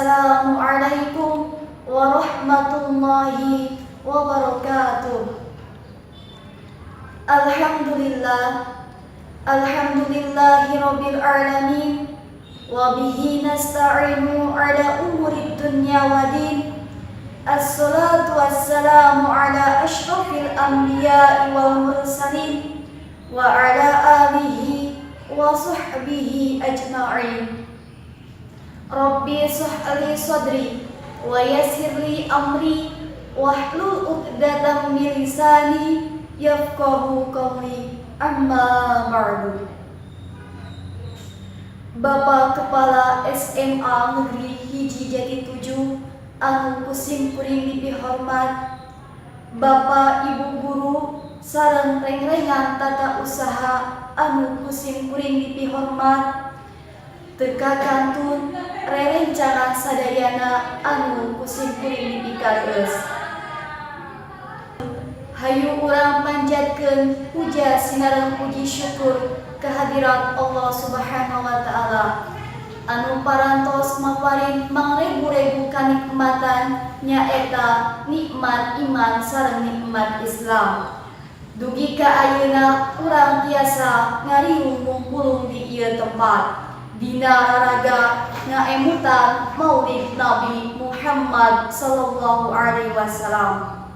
Assalamualaikum warahmatullahi wabarakatuh. Alhamdulillah. Alhamdulillahi rabbil alamin. Wa bihi nasta'inu ala umuri dunya wa din. Assalatu wassalamu ala asyrafil anbiya'i wal mursalin wa ala alihi wa sahbihi ajma'in. Rabbi shrah li sadri wa yassir li amri wahlul 'uqdatam min lisani yafqahu qawli. Amma ba'du. Bapak Kepala SMA Negeri 1 Jati 7 anu ku sim kuring dipihormat, Bapak Ibu Guru sareng rengrengan tata usaha anu ku sim kuring dipihormat, teu kakantun rerencangan sadayana anu ku sim kuring dipikareueus. Hayu urang panjatkeun puja sinareng puji syukur kehadirat Allah Subhanahu wa Ta'ala anu parantos maparin mangrebu-rebu kanikmatan, nyaeta nikmat iman sareng nikmat Islam, dugi ka ayeuna urang tiasa ngariung mungpulung di ieu tempat dina raraga ngaemutan Maulid Nabi Muhammad sallallahu alaihi wasallam.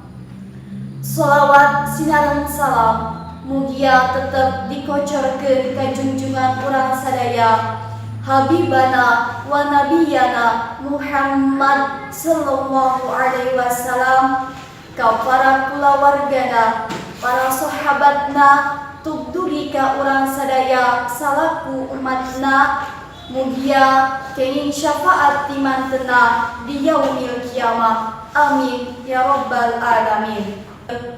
Sholawat sinareng salam mugia tetep dikocorkeun ka junjungan urang sadaya, Habibana wa Nabiyana Muhammad sallallahu alaihi wasallam, ka para kulawargana, para sahabatna, dugi ka urang sadaya salaku umatna. Mugia kenging syafaat timantena di yaumil kiamah. Amin ya rabbal alamin.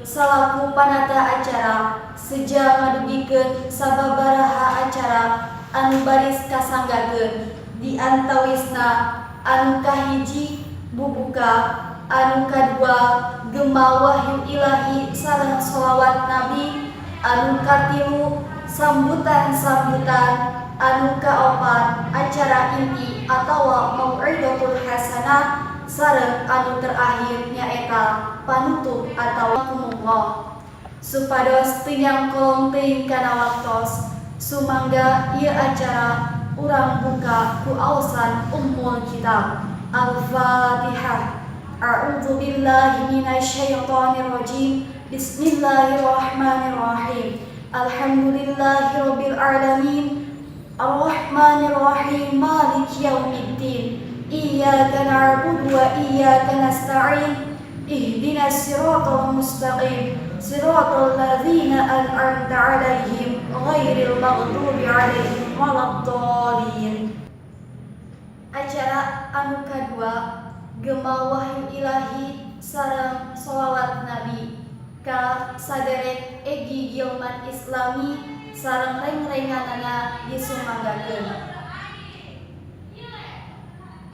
Salaku panata acara seja ngadugikeun sababaraha acara anu baris kasanggakeun, di antawisna anu kahiji bubuka, anu kadua gema wahyu ilahi sareng sholawat nabi, anu katilu sambutan-sambutan, anu kaopat acara inti atawa mau'idatul hasanah, sareng anu terakhir nyaeta panutup atau kumullah. Supados teu nyangkolong teuing kana waktos, sumangga ieu acara urang buka ku aosan ummul kitab, Al-Fatihah. A'udzu billahi minasyaitonir rajim. Bismillahirrahmanirrahim. Alhamdulillahirabbil alamin. Arrahmanir rahim. Maliki yaumiddin. Iyyaka na'budu wa iyyaka nasta'in. Ihdinas siratal mustaqim. Siratal ladzina an'amta 'alaihim ghairil maghdubi 'alaihim waladdallin. Acara anu kadua, gema wahyu ilahi sareng sholawat nabi, ka saderek Egi Gilman Islami sareng reng-renganana disumanggakeun.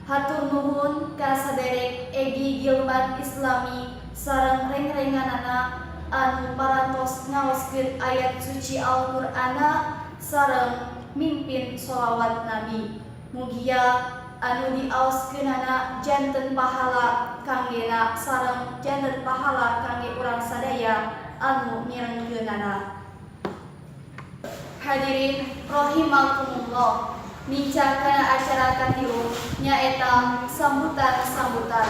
Hatur nuhun ka saderek Egi Gilman Islami sareng reng-renganana anu parantos ngaoskeun ayat suci Al-Qur'ana sareng mimpin sholawat nabi. Mugia anu diaoskeunana janten pahala kanggena sareng janten pahala kangge urang sadaya anu mirengkeunana. Hadirin rahimakumullah, nincak kana acara katilu, nyaeta sambutan-sambutan.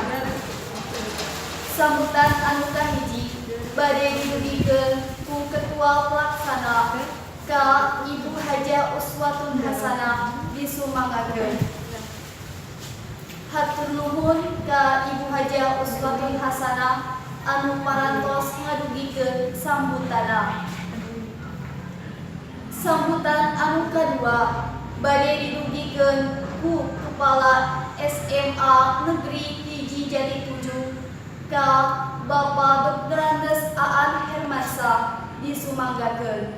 Sambutan anu kahiji bade didugikeun ku ketua pelaksana, ka Ibu Hajah Uswatun Hasanah disumanggakeun. Hatur nuhun ka Ibu Hajah Uswatun Hasanah anu parantos ngadugikeun sambutanna. Sambutan anu kadua bade didugikeun ku Kepala SMA Negeri 1 Jati 7, ka Bapak Drs. Aan Hermansyah disumanggakeun.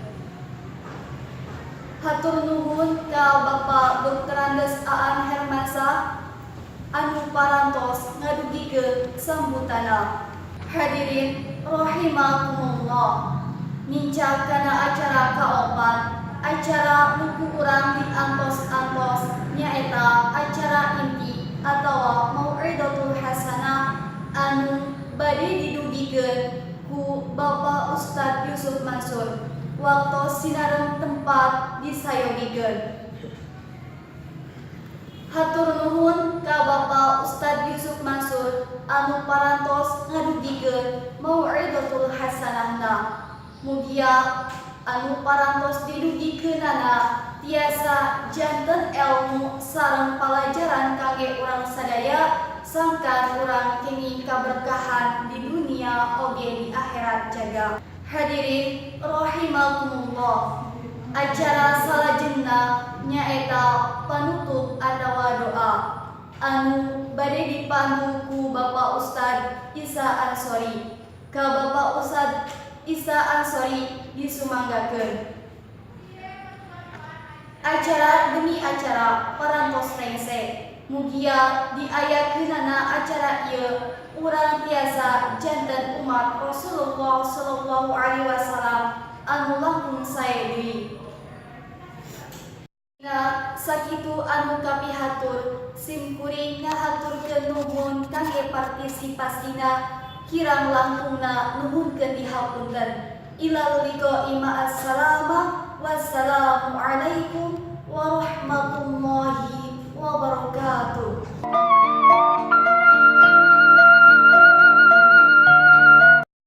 Hatur nuhun ka Bapak Drs. Aan Hermansyah anu parantos ngadugikeun sambutanna. Hadirin rahimakumullah, nincak kana acara kaopat, acara nu ku urang diantos-antos, nyaeta acara inti atawa Mansur. Waktos sinareng tempat disayogikeun. Hatur nuhun ka Bapak Ustad Yusuf Mansur anu parantos ngadugikeun mau'idatul hasanahna. Mugia anu parantos didugikeunana tiasa janten elmu sareng palajaran kangge urang sadaya, sangkan urang kenging kaberkahan di dunia oge di akhirat jaga. Hadirin rahimakumullah. Acara salajengna nyaeta panutup atawa doa anu bade dipandu ku Bapak Ustad Isa Ansori. Ka Bapak Ustad Isa Ansori disumanggakeun. Acara demi acara parantos rengse. Mugia diayakeunana acara ieu urang tiasa janten umat Rasulullah sallallahu alaihi wasallam anu langkung sae deui. Nah, sakitu anu kapihatur, sim kuring ngahaturkeun nuhun kangge partisipasina, kirang langkungna nuhunkeun dihapunten. Ilal liqa'i ma'assalamah. Wassalamualaikum warahmatullahi.